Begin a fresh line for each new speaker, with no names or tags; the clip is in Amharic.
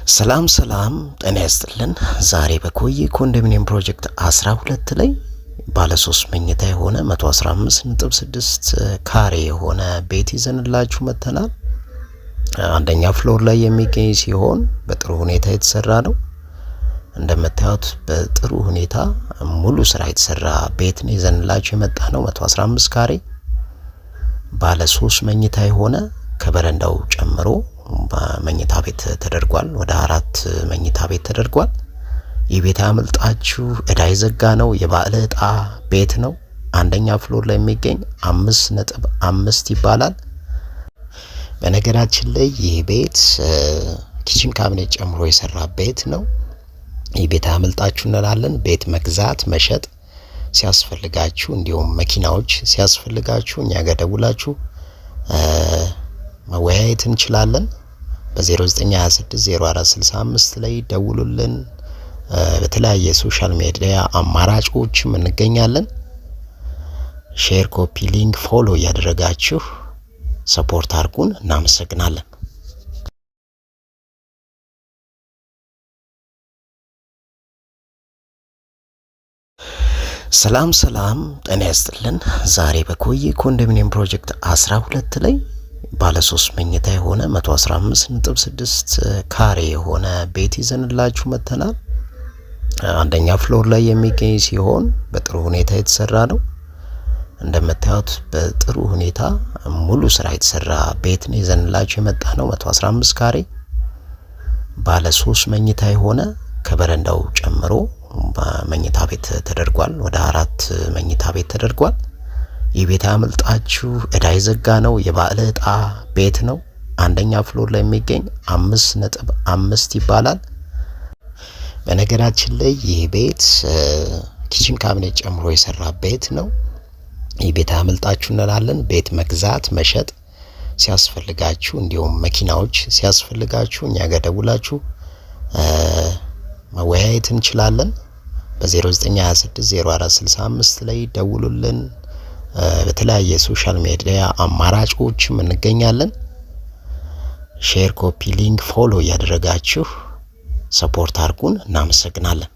ሰላም ሰላም፣ ጤና ይስጥልን። ዛሬ በኮዬ ኮንዶሚኒየም ፕሮጀክት 12 ላይ ባለ 3 መኝታ የሆነ 115.6 ካሬ የሆነ ቤት ይዘንላችሁ መጥተናል። አንደኛ floor ላይ የሚገኝ ሲሆን በጥሩ ሁኔታ የተሰራ ነው። እንደምታዩት በጥሩ ሁኔታ ሙሉ ስራ የተሰራ ቤት ነው ይዘንላችሁ የመጣ ነው። 115 ካሬ ባለ 3 መኝታ የሆነ ከበረንዳው ጨምሮ መኝታ ቤት ተደርጓል። ወደ 4 መኝታ ቤት ተደርጓል። ይህ ቤት አያመልጣችሁ። እዳ የዘጋ ነው። የባለ እጣ ቤት ነው። አንደኛ floor ላይ የሚገኝ 5.5 ይባላል። በነገራችን ላይ ይህ ቤት kitchen cabinet ጨምሮ የሰራ ቤት ነው። ይህ ቤት አያመልጣችሁ እንላለን። ቤት መግዛት መሸጥ ሲያስፈልጋችሁ፣ እንዲሁም መኪናዎች ሲያስፈልጋችሁ እኛ ጋር ደውላችሁ መወያየት እንችላለን። በ09260465 ላይ ደውሉልን። በተለያየ social media አማራጮችም እንገኛለን። Share፣ copy link፣ follow እያደረጋችሁ support አድርጉን። እናመሰግናለን። ሰላም ሰላም፣ ጤና ይስጥልን። ዛሬ በኮዬ ኮንዶሚኒየም ፕሮጀክት 12 ላይ ባለ 3 መኝታ የሆነ 115.6 ካሬ የሆነ ቤት ይዘንላችሁ መጥተናል። አንደኛ floor ላይ የሚገኝ ሲሆን በጥሩ ሁኔታ የተሰራ ነው። እንደምታዩት በጥሩ ሁኔታ ሙሉ ስራ የተሰራ ቤት ነው ይዘንላችሁ የመጣ ነው። 115 ካሬ ባለ 3 መኝታ የሆነ ከበረንዳው ጨምሮ መኝታ ቤት ተደርጓል። ወደ 4 መኝታ ቤት ተደርጓል። ይህ ቤት አያመልጣችሁ። እዳ የዘጋ ነው። የባለ እጣ ቤት ነው። አንደኛ floor ላይ የሚገኝ 5.5 ይባላል። በነገራችን ላይ ይህ ቤት kitchen cabinet ጨምሮ የሰራ ቤት ነው። ይህ ቤት አያመልጣችሁ እንላለን። ቤት መግዛት መሸጥ ሲያስፈልጋችሁ፣ እንዲሁም መኪናዎች ሲያስፈልጋችሁ እኛ ጋር ደውላችሁ መወያየት እንችላለን። በ09260465 ላይ ደውሉልን። በተለያየ social media አማራጮችም እንገኛለን። Share፣ copy link፣ follow እያደረጋችሁ support አድርጉን። እናመሰግናለን።